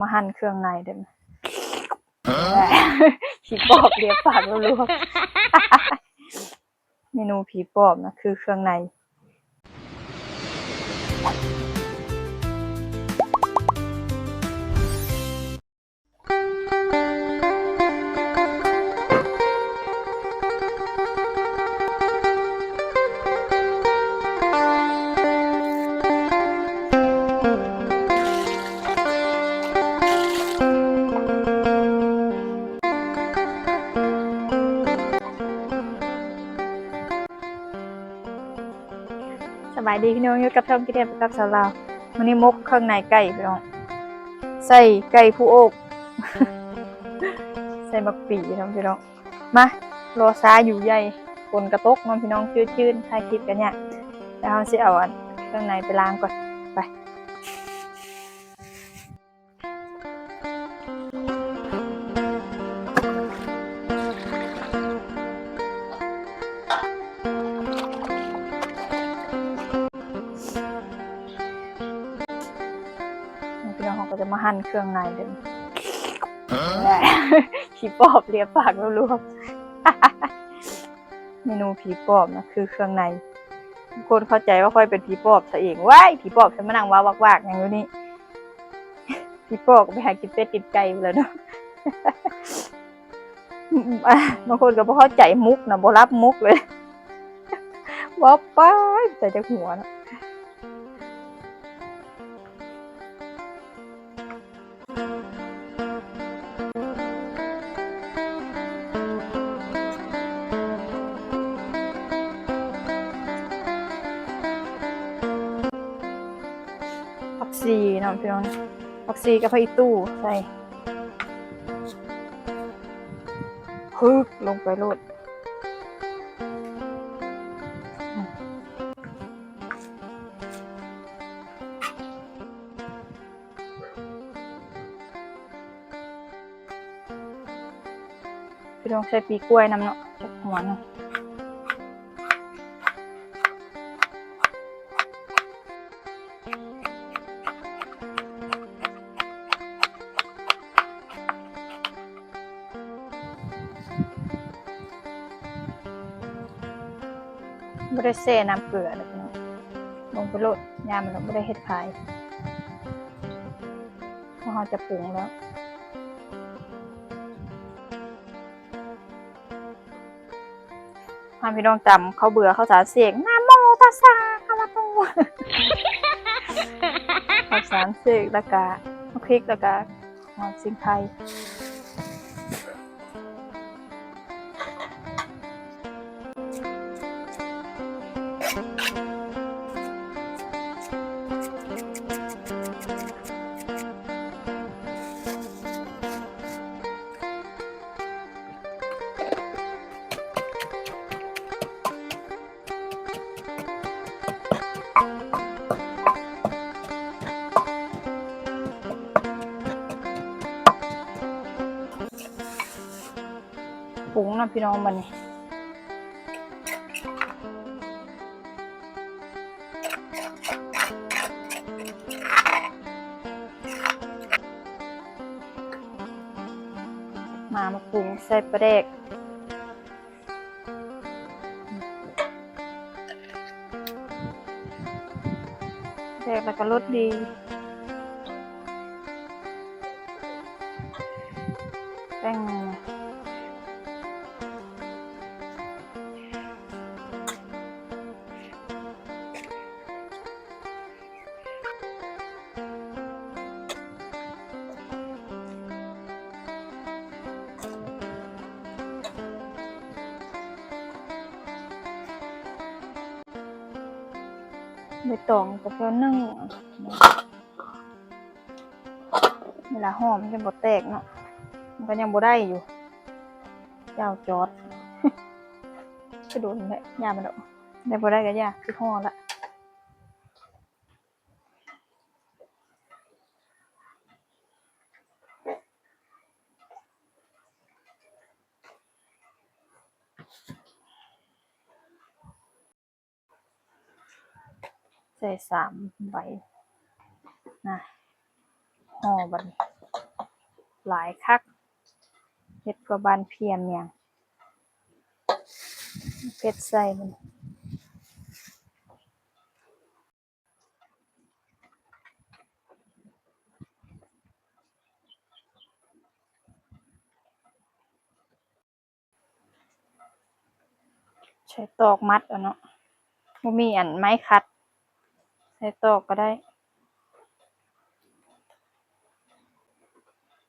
ມາຫັ່ນເຄື່ອງໃນເດີ້ ຜີປອບລຽບປາກລວກໆ ເມນູຜີປອບນະ ຄືເຄື່ອງໃນ. ສະບາຍດີພີ່ນ້ອງ ຢູ່ກັບຊ່ອງກິນແດ່ໄປກັບສາວລາວ. ມື້ນີ້ໝົກເຄື່ອງໃນໄກ່ພີ່ນ້ອງ ໃສ່ໄກ່ຜູ້ໂອກ ໃສ່ໝາກປີເນາະພີ່ນ້ອງ. ມາ ລໍຊ້າຢູ່ໃຫຍ່ ຝົນກະຕົກເນາະພີ່ນ້ອງ ຈືດໆ ຖ່າຍຄລິບກະຍາກ. ແລ້ວເຮົາຊິເອົາອັນເຄື່ອງໃນໄປລ້າງກ່ອນ ໄປ. ພີ່ນ້ອງ ເຮົາກໍຈະມາຫັ່ນເຄື່ອງໃນເດີ້ ຜີປອບລຽບປາກລວກໆ ເມນູຜີປອບນະ ຄືເຄື່ອງໃນ. ບາງຄົນເຂົ້າໃຈວ່າຂ້ອຍເປັນຜີປອບຊະເອງ. ວ້າຍ ຜີປອບຊະມານັ່ງວ້າວວາກໆຫຍັງຢູ່ນີ້. ຜີປອບກໍໄປຫາກິນເປັດກິນໄກ່ພຸ້ນແຫຼະເນາະ. ບາງຄົນກໍບໍ່ເຂົ້າໃຈມຸກນະ ບໍ່ຮັບມຸກເລີຍ. ເວົ້າໄປໃສ່ຈັກຫົວເນາະ. ຜັກຊີເນາະພີ່ນ້ອງ ຜັກຊີກັບຜັກອີ່ຕູ່ໃສ່ ຮຶບ ລົງໄປໂລດ. ພີ່ນ້ອງ ໃສ່ປີກລ້ວຍນຳເນາະ ຈັກຫົວໜຶ່ງ. ບໍ່ໄດ້ແຊ່ນ້ຳເກືອເດີ້ພີ່ນ້ອງ ລົງໄປໂລດ ຢ້ານມັນບໍ່ໄດ້ເຮັດພາຍ ເພາະເຮົາຈະປຸງແລ້ວ. ພາພີ່ນ້ອງຕຳເຂົ້າເບືອ ເຂົ້າສານເສກ ນະໂມຕັດສະ ພະຄະວະໂຕ ເຂົ້າສານເສກ ແລ້ວກະໝາກພິກ ແລ້ວກະຫອມສີໄຄ. ປຸງນຳພີ່ນ້ອງບັດນີ້ ມາ ມາປຸງໃສ່ປາແດກ. ແດກແລ້ວກໍລົດດີ ແປ້ງ ໃບຕອງກໍເທື່ອໜຶ່ງ ເວລາຫໍ່ມັນຈະບໍ່ແຕກເນາະ ມັນກໍຍັງບໍ່ໄດ້ຢູ່ ຈາວຈອດ ສະດຸນແຫຼະ ຢ່າມັນດອກ ໄດ້ບໍ່ໄດ້ກໍຢ່າ ຄືຫໍ່ລະ. ໃສ່ສາມໃບນະ ຫໍ່ບັດນີ້ ຫຼາຍຄັກ ເຮັດເພື່ອບ້ານພຽມຫຍັງ ເຜັດໃສ່ມັນ. ໃຊ້ຕອກມັດເອົາເນາະ ບໍ່ມີອັນໄມ້ຂັດ ໃຊ້ຕອກກໍໄດ້.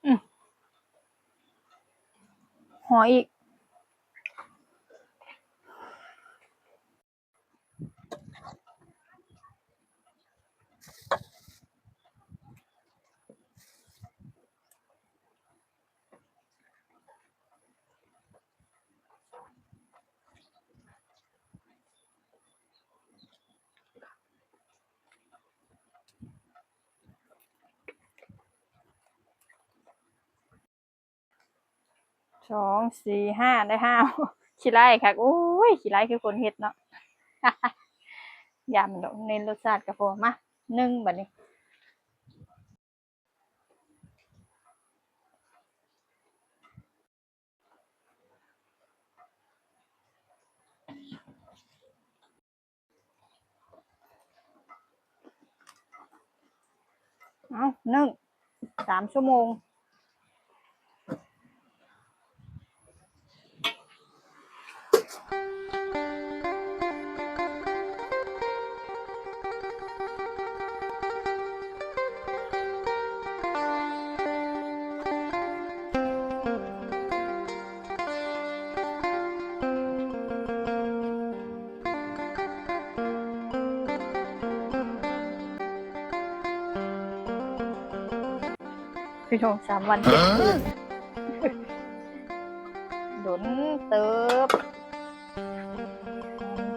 ອື ຫໍ່ອີກ. ສອງ ສີ່ ຫ້າ ໄດ້ຫ້າ. ຂີ້ຮ້າຍຄັກ ໂອ້ຍ ຂີ້ຮ້າຍຄືຄົນເຮັດເນາະ. ຢ້ານດອກ ໃນລົດຊາດກໍພໍ. ມາ ໜຶ່ງ ບາດນີ້. ເອົາ ໜຶ້ງ ສາມຊົ່ວໂມງ. ໄປສອງສາມວັນເຈັດຄືນ ດົນເຕີບ.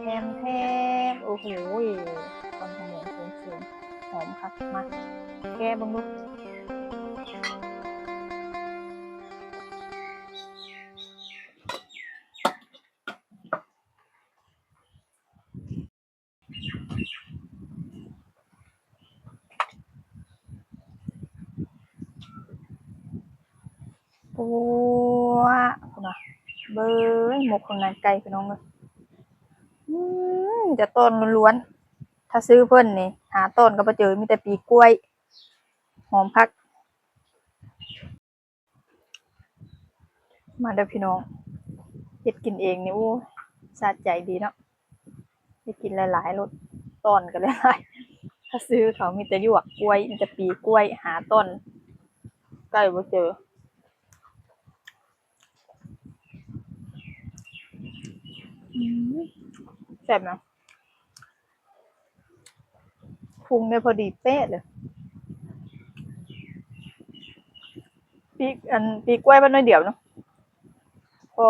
ແຮມໆ ໂອ້ໂຫ ຄວັນຂະໂມງສູງໆ ຫອມຄັກ. ມາແກະເບິ່ງດູ. ໂອ້ ພຸ້ນນະ ເບິ່ງໝົກເຂົ້າໃນໄກ່ ພີ່ນ້ອງເອີຍ. ອືມ ຈະຕ້ອນລ້ວນໆ ຖ້າຊື້ເພິ່ນນີ້ ຫາຕ້ອນກໍບໍ່ເຈີ ມີແຕ່ປີກລ້ວຍ ຫອມຄັກ. ມາເດີພີ່ນ້ອງ ເຮັດກິນເອງນີ້ ໂອ້ ສະໃຈດີເນາະ. ໄດ້ກິນຫຼາຍໆໂລດ ຕ້ອນກໍຫຼາຍໆ ຖ້າຊື້ເຂົາມີແຕ່ຢວກກ້ວຍ ມີແຕ່ປີກ້ວຍ ຫາຕ້ອນໄກ່ບໍ່ເຈີ. ອືມ ແຊບນະ. ປຸງໄດ້ພໍດີເປະເລີຍ. ປີກ ອັນ ປີກກ້ວຍມັນໜ້ອຍດຽວເນາະ ພໍ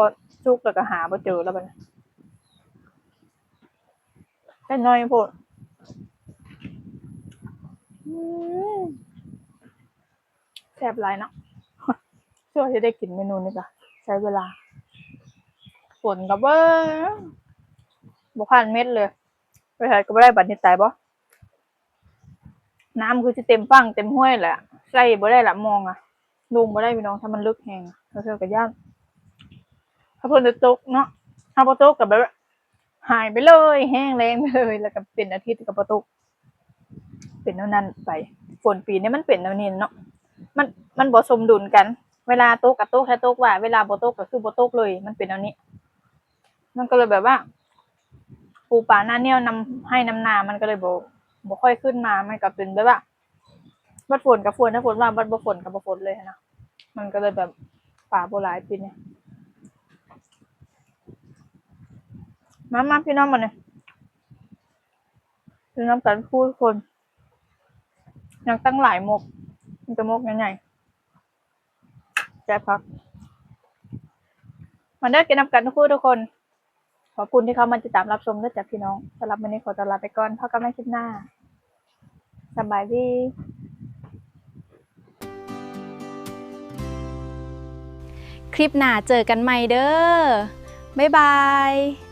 ສຸກແລ້ວກໍຫາບໍ່ເຈີແລ້ວບັດນີ້ ໄດ້ໜ້ອຍໂພດ. ອືມ ແຊບຫຼາຍເນາະ. ເພື່ອຊິໄດ້ກິນເມນູນີ້ກະໃຊ້ເວລາ. ຝົນກໍເບິ່ງ ບໍ່ຜ່ານເມັດເລີຍ ໄປໃສກໍບໍ່ໄດ້ ບັດນີ້ຕາຍບໍ່? ນ້ຳຄືຊິເຕັມຝັ່ງເຕັມຫ້ວຍແຫຼະ ໃສ່ບໍ່ໄດ້ລະ ມອງອະ ລົງບໍ່ໄດ້ພີ່ນ້ອງ ຖ້າມັນເລິກແຮງ ແລ້ວເທື່ອກໍຢ້ານ ຖ້າຝົນຈະຕົກເນາະ ຖ້າບໍ່ຕົກກໍແບບວ່າຫາຍໄປເລີຍ ແຫ້ງແລ້ງໄປເລີຍ ແລ້ວກໍເປັນອາທິດກໍບໍ່ຕົກ. ເປັນແນວນັ້ນໄປ ຝົນປີນີ້ມັນເປັນແນວນີ້ເນາະ ມັນ ມັນບໍ່ສົມດຸນກັນ ເວລາຕົກກໍຕົກແທ້ຕົກວ່າ ເວລາບໍ່ຕົກກໍຄືບໍ່ຕົກເລີຍ ມັນເປັນແນວນີ້. ມັນກໍເລີຍແບບວ່າ ປູປານາແນວນຳໄຮ່ນຳນາ ມັນກໍເລີຍບໍ່ ບໍ່ຄ່ອຍຂຶ້ນມາ ມັນກໍເປັນແບບວ່າ ບັດຝົນກໍຝົນ ຖ້າຝົນວ່າ ບັດບໍ່ຝົນກໍບໍ່ຝົນເລີຍຫັ້ນນະ ມັນກໍເລີຍແບບ ປາບໍ່ຫຼາຍປີນີ້. ມາ ມາ ພີ່ນ້ອງ ບັດນີ້ ກິນນຳກັນຄູ່ຄົນ ຍັງຕັ້ງຫຼາຍໝົກ ມີແຕ່ໝົກໃຫຍ່ໆ ແຊບຄັກ. ມາເດີ ກິນນຳກັນຄູ່ທຸກຄົນ. ຂອບຄຸນທີ່ເຂົ້າມາຕິດຕາມຮັບຊົມເດີຈ້າພີ່ນ້ອງ. ສຳລັບມື້ນີ້ຂໍຕົວລາໄປກ່ອນ. ພົບກັນໃໝ່ຄລິບໜ້າ. ສະບາຍດີ. ຄລິບໜ້າເຈີກັນໃໝ່ເດີ. ບາຍບາຍ.